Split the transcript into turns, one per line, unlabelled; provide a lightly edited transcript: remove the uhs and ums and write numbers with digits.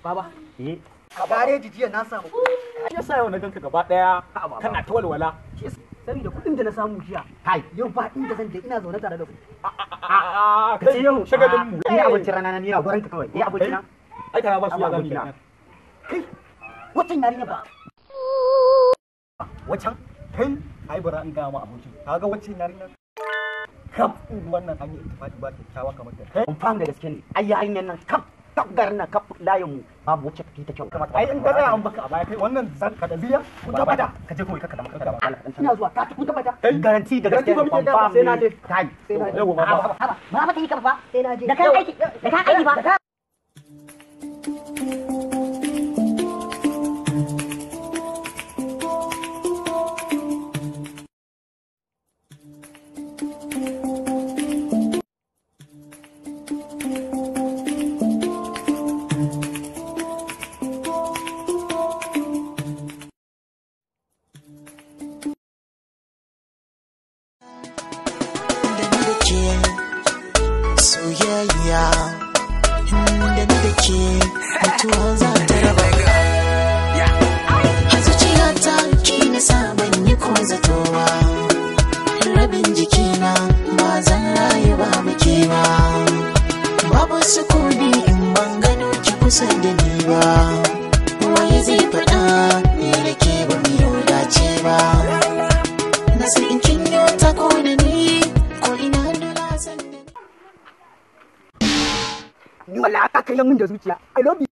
Baba.
Eh.
A gareji jiya na samu.
Shi yasa yau na ganka gaba daya kana ta walwala.
Saboda kuɗin da na samu jiya.
Kai.
Yau ba inda zan je ina zaune tare da ku.
A kai
yau
shagalin mu.
Ni abincin rana na ni na gurin ka kawai. Ni abincin na.
Ai kana ba su ya zamu yi.
Kai. Waccan yarinya ba.
Waccan kai ai bara in ga ma abokin. Kaga waccan yarinya. Kaf wannan an yi ittifaqi ba kyakkyawa kamar ta.
Kai confirm da gaske ne. Ai yarinyar nan kaf kaf garin nan kaf layin mu babu wacce take ta kyau.
Ai in ka tsaya an baka a baya kai wannan zan ka da biya
ku tabbata ka je kawai ka dama ka dama.
Ina zuwa ka ku tabbata.
Garanti da gaske ne confirm
sai na je.
Kai.
Sai na je.
Yau ba.
Ba ba ta yi ka ba.
Sai na je.
Da kayan aiki da kayan aiki ba.
Soyayya da ni da ke mutuwa za ta raba a zuciyata ki na saban yi ko zatowa rabin jikina ba zan rayu ba muke ba babu sukuni in ban gano ki kusa da ni ba waye zai faɗa ni da ke ba mu yau dace ba na san in kin yi ta ko da ni ko ina dole san da
Ni wallahi aka kai min da zuciya. I love you.